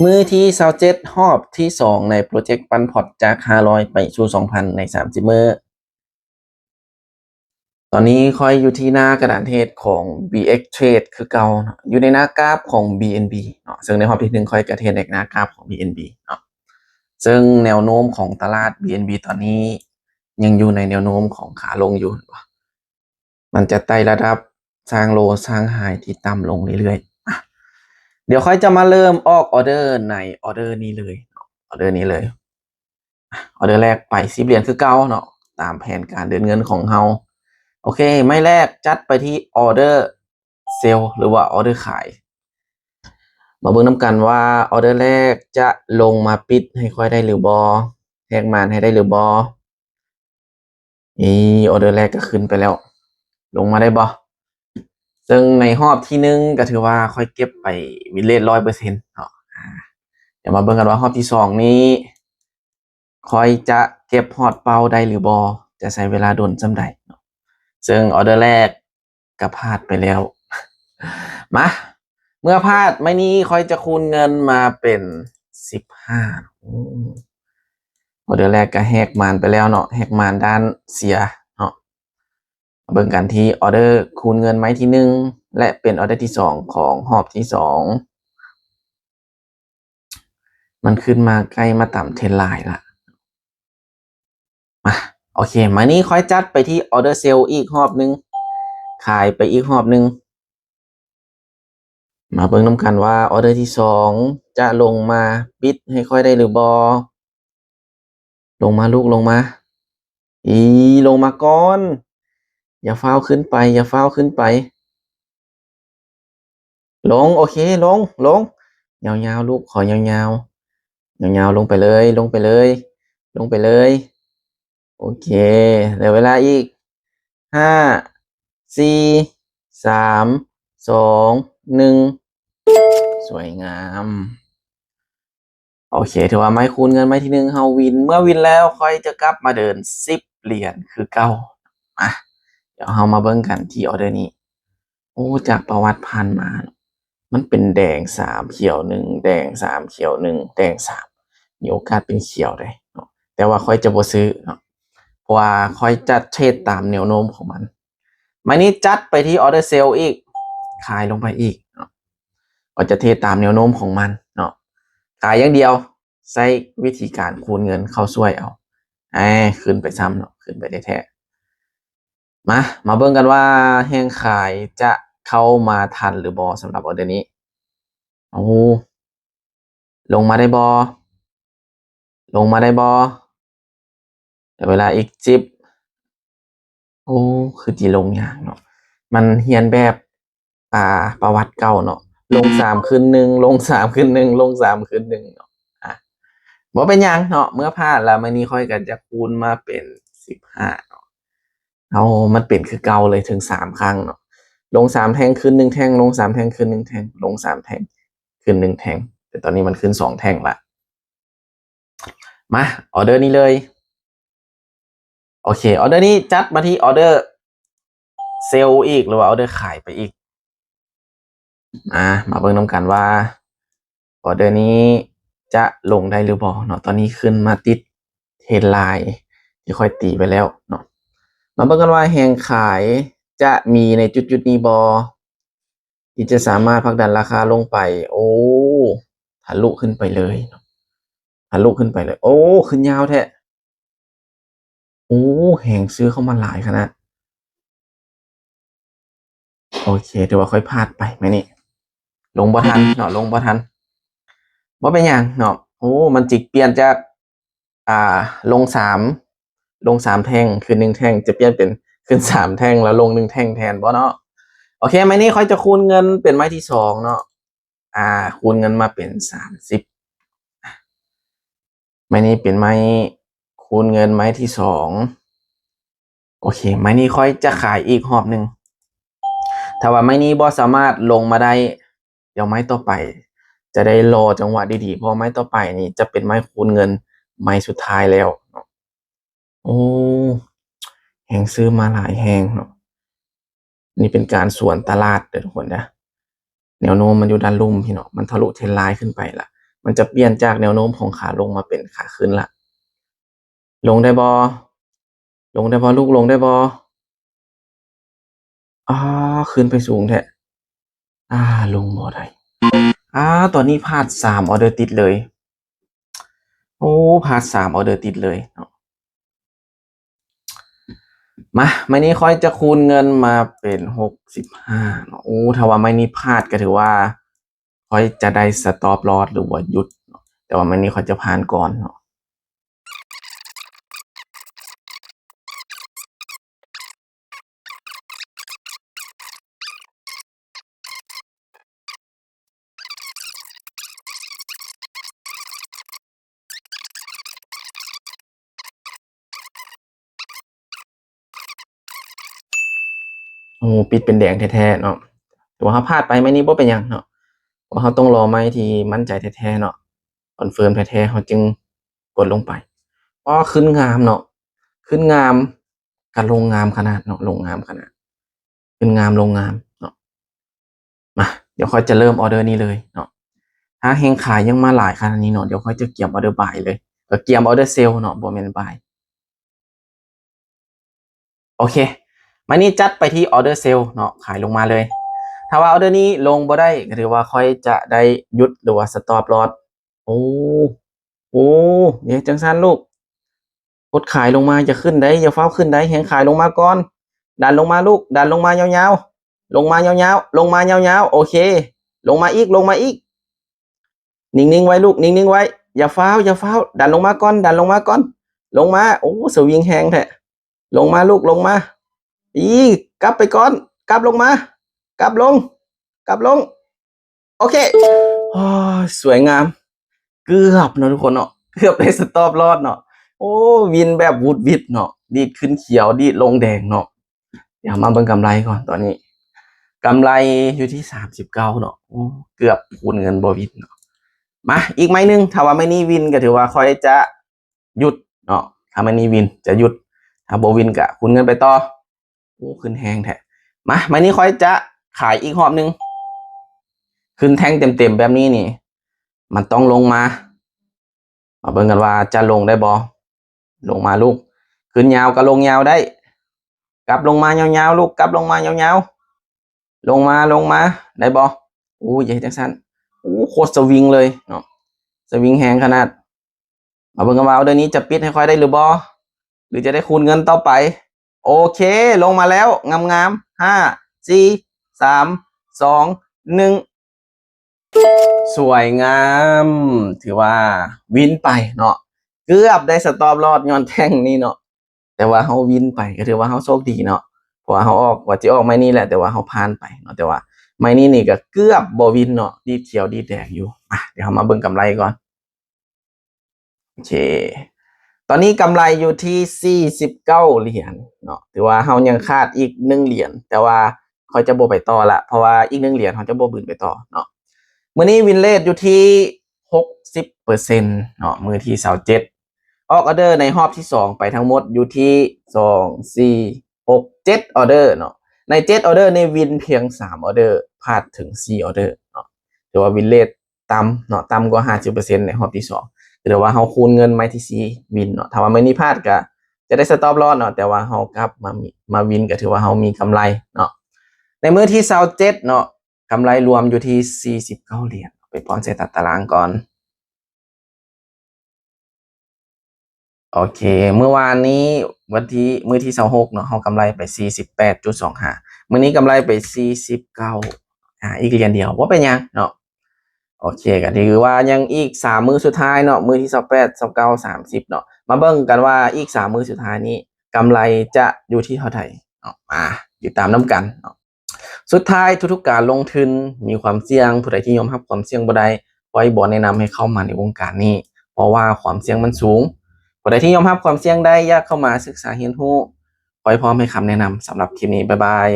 ມື້ທີຊາວເຈັດ ຮອບທີສອງໃນໂປຣເຈັກປັ່ນພອດຈາກຫ້າຮ້ອຍໄປສູ່ສອງພັນໃນສາມສິບມື້. ຕອນນີ້ຂ້ອຍຢູ່ທີ່ໜ້າກະດານເທຣດຂອງ BXTrade ຄືເກົ່າເນາະ, ຢູ່ໃນໜ້າກາຟຂອງ BNB ເນາະ, ເຊິ່ງໃນຮອບທີໜຶ່ງຂ້ອຍກະເທຣດໃນໜ້າກາຟຂອງ BNB ເນາະ, ເຊິ່ງແນວໂນ້ມຂອງຕະຫຼາດ BNB ຕອນນີ້ຍັງຢູ່ໃນແນວໂນ້ມຂອງຂາລົງຢູ່ ມັນຈະໄຕ່ລະດັບສ້າງໂລສ້າງໄຮທີ່ຕ່ຳລົງເລື້ອຍໆ. ອະ ດຽວຂ້ອຍຈະມາເລີ່ມອອກອອເດີໃນອອເດີນີ້ເລີຍເນາະ, ອອເດີນີ້ເລີຍ. ອະ ອອເດີແລກໄປສິບຫຼຽນຄືເກົ່າເນາະ, ຕາມແຜນການເດີນເງິນຂອງເຮົາ. ໂອເຄ, ໄມ້ແລກຈັດໄປທີ່ອອເດີເຊລ ຫຼືວ່າອອເດີຂາຍ. ມາເບິ່ງນຳກັນວ່າອອເດີແລກຈະລົງມາປິດໃຫ້ຂ້ອຍໄດ້ຫຼືບໍ່, ແຫກມານໃຫ້ໄດ້ຫຼືບໍ່. ນີ້ ອອເດີແລກກໍຂຶ້ນໄປແລ້ວ, ລົງມາໄດ້ບໍ່? ເຊິ່ງໃນຮອບທີໜຶ່ງກໍຖືວ່າຂ້ອຍເກັບໄປວິນເຣດຮ້ອຍເປີເຊັນເນາະ. ອາ ດຽວມາເບິ່ງກັນວ່າຮອບທີສອງນີ້ ຂ້ອຍຈະເກັບຮອດເປົ້າໄດ້ຫຼືບໍ່, ຈະໃຊ້ເວລາດົນສ່ຳໃດເນາະ. ເຊິ່ງອອເດີແລກ ກໍພາດໄປແລ້ວ. ມາ ເມື່ອພາດ ໄມ້ນີ້ຂ້ອຍຈະຄູນເງິນມາເປັນສິບຫ້າ. ໂອ້ ອອເດີແລກກໍແຫກມານໄປແລ້ວເນາະ, ແຫກມານດ້ານເສຍເນາະ. ມາເບິ່ງກັນທີ່ອອເດີຄູນເງິນໄມ້ທີໜຶ່ງ ແລະ ເປັນອອເດີທີສອງຂອງຮອບທີສອງ. ມັນຂຶ້ນມາໃກ້ມາຕາມເທຣນລາຍລະ. ມາ ໂອເຄ, ມານີ້ຂ້ອຍຈັດໄປທີ່ອອເດີເຊລອີກຮອບໜຶ່ງ, ຂາຍໄປອີກຮອບໜຶ່ງ. ມາເບິ່ງນຳກັນວ່າອອເດີທີສອງຈະລົງມາປິດໃຫ້ຂ້ອຍໄດ້ຫຼືບໍ່? ລົງມາລູກ, ລົງມາ. ອີ ລົງມາກ່ອນ. ຢ່າຟ້າວຂຶ້ນໄປ, ຢ່າຟ້າວຂຶ້ນໄປ. ລົງ, ໂອເຄ, ລົງ, ລົງ. ຍາວໆ ລູກ, ຂໍຍາວໆ. ຍາວໆ ລົງໄປເລີຍ, ລົງໄປເລີຍ, ລົງໄປເລີຍ. ໂອເຄ, ເຫຼືອເວລາອີກ ຫ້າ ສີ່ ສາມ ສອງ ໜຶ່ງ. ສວຍງາມ. ໂອເຄ, ຖືວ່າໄມ້ຄູນເງິນໄມ້ທີໜຶ່ງເຮົາວິນ. ເມື່ອວິນແລ້ວ ຂ້ອຍຈະກັບມາເດີນສິບຫຼຽນຄືເກົ່າ. ມາ, ດຽວເຮົາມາເບິ່ງກັນທີ່ອອເດີນີ້. ໂອ້ ຈາກປະຫວັດຜ່ານມາ ມັນເປັນແດງສາມ ຂຽວໜຶ່ງ ແດງສາມ ຂຽວໜຶ່ງ ແດງສາມ ມີໂອກາດເປັນຂຽວເດ້ເນາະ, ແຕ່ວ່າຂ້ອຍຈະບໍ່ຊື້ເນາະ ເພາະວ່າຂ້ອຍຈະເທຣດຕາມແນວໂນ້ມຂອງມັນ. ໄມ້ນີ້ຈັດໄປທີ່ອອເດີເຊລອີກ, ຂາຍລົງໄປອີກເນາະ, ກໍຈະເທຣດຕາມແນວໂນ້ມຂອງມັນເນາະ, ຂາຍຢ່າງດຽວ, ໃຊ້ວິທີການຄູນເງິນເຂົ້າຊ່ວຍເອົາ. ແອ, ຂຶ້ນໄປຊ້ຳເນາະ, ຂຶ້ນໄປແທ້ໆ. ມາ, ມາເບິ່ງກັນວ່າແຮງຂາຍຈະເຂົ້າມາທັນຫຼືບໍ່ສຳລັບອອເດີນີ້. ໂອ້, ລົງມາໄດ້ບໍ່? ລົງມາໄດ້ບໍ່? ເວລາອີກສິບ. ໂອ້, ຄືຊິລົງຍາກເນາະ. ມັນຮຽນແບບ ອ່າ ປະຫວັດເກົ່າເນາະ, ລົງສາມ ຂຶ້ນໜຶ່ງ, ລົງສາມ ຂຶ້ນໜຶ່ງ, ລົງສາມ ຂຶ້ນໜຶ່ງເນາະ. ອາ, ບໍ່ເປັນຫຍັງເນາະ, ເມື່ອພາດແລ້ວ ມື້ນີ້ຂ້ອຍກໍຈະຄູນມາເປັນສິບຫ້າເນາະ. ເອົາ, ມັນເປັນຄືເກົ່າເລີຍ, ເຖິງສາມຄັ້ງເນາະ. ລົງສາມແທ່ງ, ຂຶ້ນໜຶ່ງແທ່ງ, ລົງສາມແທ່ງ, ຂຶ້ນໜຶ່ງແທ່ງ, ລົງສາມແທ່ງ, ຂຶ້ນໜຶ່ງແທ່ງ. ແຕ່ຕອນນີ້ມັນຂຶ້ນສອງແທ່ງລະ. ມາ, ອອເດີນີ້ເລີຍ. ໂອເຄ, ອອເດີນີ້ຈັດມາທີ່ອອເດີເຊລອີກ ຫຼືວ່າອອເດີຂາຍໄປອີກ. ມາ, ມາເບິ່ງນຳກັນວ່າອອເດີນີ້ຈະລົງໄດ້ຫຼືບໍ່ເນາະ. ຕອນນີ້ຂຶ້ນມາຕິດເທຣນລາຍທີ່ຂ້ອຍຕີໄວ້ແລ້ວເນາະ. ມາເບິ່ງກັນວ່າແຮງຂາຍຈະມີໃນຈຸດໆນີ້ບໍ່? ທີ່ຈະສາມາດຜັກດັນລາຄາລົງໄປ. ໂອ້, ທະລຸຂຶ້ນໄປເລີຍເນາະ, ທະລຸຂຶ້ນໄປເລີຍ. ໂອ້, ຂຶ້ນຍາວແທ້. ໂອ້, ແຮງຊື້ເຂົ້າມາຫຼາຍຂະໜາດ. ໂອເຄ, ຖືວ່າຂ້ອຍພາດໄປມື້ນີ້. ລົງບໍ່ທັນເນາະ, ລົງບໍ່ທັນ. ບໍ່ເປັນຫຍັງເນາະ. ໂອ້, ມັນຈິກປ່ຽນຈາກ ອ່າ ລົງສາມ ລົງສາມແທ່ງ ຂຶ້ນໜຶ່ງແທ່ງ ຈະປ່ຽນເປັນຂຶ້ນສາມແທ່ງ ແລ້ວລົງໜຶ່ງແທ່ງແທນບໍ່ເນາະ? ໂອເຄ, ໄມ້ນີ້ຂ້ອຍຈະຄູນເງິນເປັນໄມ້ທີສອງເນາະ. ອ່າ ຄູນເງິນມາເປັນສາມສິບ. ໄມ້ນີ້ເປັນໄມ້ຄູນເງິນໄມ້ທີສອງ. ໂອເຄ, ໄມ້ນີ້ຂ້ອຍຈະຂາຍອີກຮອບໜຶ່ງ. ຖ້າວ່າໄມ້ນີ້ບໍ່ສາມາດລົງມາໄດ້, ດຽວໄມ້ຕໍ່ໄປຈະໄດ້ລໍຈັງຫວະດີໆ, ເພາະວ່າໄມ້ຕໍ່ໄປນີ້ຈະເປັນໄມ້ຄູນເງິນໄມ້ສຸດທ້າຍແລ້ວເນາະ. ໂອ້, ແຮງຊື້ມາຫຼາຍແຮງເນາະ. ນີ້ເປັນການສວນຕະຫຼາດເດີທຸກຄົນເດີ. ແນວໂນ້ມມັນຢູ່ດ້ານລຸ່ມພີ່ນ້ອງ, ມັນທະລຸເທຣນລາຍຂຶ້ນໄປລະ. ໄ ມັນຈະປ່ຽນຈາກແນວໂນ້ມຂອງຂາລົງມາເປັນຂາຂຶ້ນລະ. ລົງໄດ້ບໍ່? ລົງໄດ້ບໍ່ລູກ? ລົງໄດ້ບໍ່? ອາ ຂຶ້ນໄປສູງແທ້. ອາ ລົງບໍ່ໄດ້. ອາ ຕອນນີ້ພາດສາມອໍເດີຕິດເລີຍ. ໂອ້ ພາດສາມອໍເດີຕິດເລີຍເນາະ. ມາ ໄມ້ນີ້ຂ້ອຍຈະຄູນເງິນມາເປັນຫົກສິບຫ້າເນາະ. ໂອ້ ຖ້າວ່າໄມ້ນີ້ພາດກໍຖືວ່າຂ້ອຍຈະໄດ້ສະຕັອບລອສ ຫຼືວ່າຢຸດເນາະ, ແຕ່ວ່າໄມ້ນີ້ຂ້ອຍຈະຜ່ານກ່ອນເນາະ. ໂອ້ ປິດເປັນແດງແທ້ໆເນາະ. ຖືວ່າເຮົາພາດໄປໄມ້ນີ້ບໍ່ເປັນຫຍັງເນາະ, ເພາະເຮົາຕ້ອງລໍໄມ້ທີ່ໝັ້ນໃຈແທ້ໆເນາະ, ຄອນເຟີມແທ້ໆ ເຮົາຈຶ່ງກົດລົງໄປ. ອໍ ຂຶ້ນງາມເນາະ, ຂຶ້ນງາມ ກະລົງງາມຂະໜາດເນາະ, ລົງງາມຂະໜາດ, ຂຶ້ນງາມ ລົງງາມເນາະ. ມາ ດຽວຂ້ອຍຈະເລີ່ມອໍເດີນີ້ເລີຍເນາະ. ຖ້າແຮງຂາຍຍັງມາຫຼາຍຂະໜາດນີ້ເນາະ, ດຽວຂ້ອຍຈະກຽມອໍເດີບາຍເລີຍ, ກໍກຽມອໍເດີເຊວເນາະ, ບໍ່ແມ່ນບາຍ. ໂອເຄ ມານີ້ຈັດໄປທີ່ອໍເດີເຊວເນາະ, ຂາຍລົງມາເລີຍ. ຖ້າວ່າອໍເດີນີ້ລົງບໍ່ໄດ້ ກໍຖືວ່າຂ້ອຍຈະໄດ້ຢຸດ ຫຼືວ່າສະຕັອບລອສ. ໂອ້ ໂອ້ ຢ່າເຮັດຈັ່ງຊັ້ນລູກ, ກົດຂາຍລົງມາ, ຢ່າຂຶ້ນໄດ໋, ຢ່າຟ້າວຂຶ້ນໄດ໋, ແຮງຂາຍລົງມາກ່ອນ. ດັນລົງມາລູກ, ດັນລົງມາຍາວໆ, ລົງມາຍາວໆ, ລົງມາຍາວໆ. ໂອເຄ ລົງມາອີກ, ລົງມາອີກ. ນິ່ງໆໄວ້ລູກ, ນິ່ງໆໄວ້, ຢ່າຟ້າວ, ຢ່າຟ້າວ, ດັນລົງມາກ່ອນ, ດັນລົງມາກ່ອນ, ລົງມາ. ໂອ້ ສະວິງແຮງແທ້. ລົງມາລູກ, ລົງມາ. ອີ ກັບໄປກ່ອນ, ກັບລົງມາ, ກັບລົງ, ກັບລົງ. ໂອເຄ ໂອ້ຍ ສວຍງາມ, ເກືອບເນາະທຸກຄົນເນາະ, ເກືອບໄດ້ສະຕັອບລອສເນາະ. ໂອ້ ວິນແບບຫວຸດຫວິດເນາະ, ດີດຂຶ້ນຂຽວ, ດີດລົງແດງເນາະ. ດຽວມາເບິ່ງກຳໄລກ່ອນ. ຕອນນີ້ກຳໄລຢູ່ທີ່ສາມສິບເກົ້າເນາະ. ໂອ້ ເກືອບຄູນເງິນບໍ່ວິນເນາະ. ມາອີກໄມ້ໜຶ່ງ, ຖ້າວ່າໄມ້ນີ້ວິນກໍຖືວ່າຂ້ອຍຈະຢຸດເນາະ, ຖ້າໄມ້ນີ້ວິນຈະຢຸດ, ຖ້າບໍ່ວິນກໍຄູນເງິນໄປຕໍ່. ໂອ້ ຂຶ້ນແຮງແທ້. ມາ ໄມ້ນີ້ຂ້ອຍຈະຂາຍອີກຮອບໜຶ່ງ. ຂຶ້ນແທ່ງເຕັມໆແບບນີ້ນີ້ ມັນຕ້ອງລົງມາ. ມາເບິ່ງກັນວ່າຈະລົງໄດ້ບໍ່. ລົງມາລູກ, ຂຶ້ນຍາວກໍລົງຍາວໄດ້, ກັບລົງມາຍາວໆລູກ, ກັບລົງມາຍາວໆ, ລົງມາ ລົງມາ, ໄດ້ບໍ່? ໂອ້ ຢ່າເຮັດຈັ່ງຊັ້ນ. ໂອ້ ໂຄດສະວິງເລີຍເນາະ, ສະວິງແຮງຂະໜາດ. ມາເບິ່ງກັນວ່າອໍເດີນີ້ຈະປິດໃຫ້ຂ້ອຍໄດ້ຫຼືບໍ່ ຫຼືຈະໄດ້ຄູນເງິນຕໍ່ໄປ. ໂອເຄ ລົງມາແລ້ວ ງາມໆ. ຫ້າ ສີ່ ສາມ ສອງ ໜຶ່ງ. ສວຍງາມ, ຖືວ່າວິນໄປເນາະ. ເກືອບໄດ້ສະຕັອບລອສຍ້ອນແທ່ງນີ້ເນາະ, ແຕ່ວ່າເຮົາວິນໄປ ກໍຖືວ່າເຮົາໂຊກດີເນາະ, ເພາະວ່າເຮົາອອກ ວ່າຊິອອກໄມ້ນີ້ແຫຼະ ແຕ່ວ່າເຮົາຜ່ານໄປເນາະ. ແຕ່ວ່າໄມ້ນີ້ນີ້ກໍເກືອບບໍ່ວິນເນາະ, ດີດຂຽວດີດແດງຢູ່. ມາ ດຽວເຮົາມາເບິ່ງກຳໄລກ່ອນ. ໂອເຄ ຕອນນີ້ກຳໄລຢູ່ທີ່ສີ່ສິບເກົ້າຫຼຽນເນາະ, ຖືວ່າເຮົາຍັງຂາດອີກໜຶ່ງຫຼຽນ, ແຕ່ວ່າຂ້ອຍຈະບໍ່ໄປຕໍ່ລະ ເພາະວ່າອີກໜຶ່ງຫຼຽນເຮົາຈະບໍ່ບືນໄປຕໍ່ເນາະ. ມື້ນີ້ວິນເຣດຢູ່ທີ່ຫົກສິບເປີເຊັນເນາະ, ມື້ທີຊາວເຈັດ. ອອກອໍເດີໃນຮອບທີສອງໄປທັງໝົດຢູ່ທີ່ສອງ ສີ່ ຫົກ ເຈັດອໍເດີເນາະ. ໃນເຈັດອໍເດີນີ້ວິນພຽງສາມອໍເດີ, ພາດເຖິງສີ່ອໍເດີເນາະ. ຖືວ່າວິນເຣດຕ່ຳເນາະ, ຕ່ຳກວ່າຫ້າສິບເປີເຊັນໃນຮອບທີສອງ. ແຕ່ວ່າເຮົາຄູນເງິນໄມ້ທີສີ່ວິນເນາະ. ຖ້າວ່າໄມ້ນີ້ພາດກໍຈະໄດ້ສະຕັອບລອສເນາະ, ແຕ່ວ່າເຮົາກັບມາ ມາວິນ ກໍຖືວ່າເຮົາມີກຳໄລເນາະ. ໃນມື້ທີຊາວເຈັດເນາະ, ກຳໄລລວມຢູ່ທີ່ສີ່ສິບເກົ້າຫຼຽນ. ໄປປ້ອນໃສ່ຕາຕະລາງກ່ອນ. ໂອເຄ ມື້ວານນີ້ ວັນທີ ມື້ທີຊາວຫົກເນາະ, ເຮົາກຳໄລໄປສີ່ສິບແປດຈຸດສອງຫ້າ, ມື້ນີ້ກຳໄລໄປສີ່ສິບເກົ້າ. ອາ ອີກຫຼຽນດຽວ ບໍ່ເປັນຫຍັງເນາະ. ໂອເຄ ກໍຖືວ່າຍັງອີກສາມມື້ສຸດທ້າຍເນາະ, ມື້ທີຊາວແປດ ຊາວເກົ້າ ສາມສິບເນາະ. ມາເບິ່ງກັນວ່າອີກສາມມື້ສຸດທ້າຍນີ້ ກຳໄລຈະຢູ່ທີ່ເທົ່າໃດເນາະ. ມາຕິດຕາມນຳກັນເນາະ. ສຸດທ້າຍ ທຸກໆການລົງທຶນມີຄວາມສ່ຽງ, ຜູ້ໃດທີ່ຍອມຮັບຄວາມສ່ຽງບໍ່ໄດ້ ຂ້ອຍບໍ່ແນະນຳໃຫ້ເຂົ້າມາໃນວົງການນີ້ ເພາະວ່າຄວາມສ່ຽງມັນສູງ. ຜູ້ໃດທີ່ຍອມຮັບຄວາມສ່ຽງໄດ້ ຢາກເຂົ້າມາສຶກສາຮຽນຮູ້, ຂ້ອຍພ້ອມໃຫ້ຄຳແນະນຳ. ສຳລັບຄລິບນີ້ ບາຍບາຍ.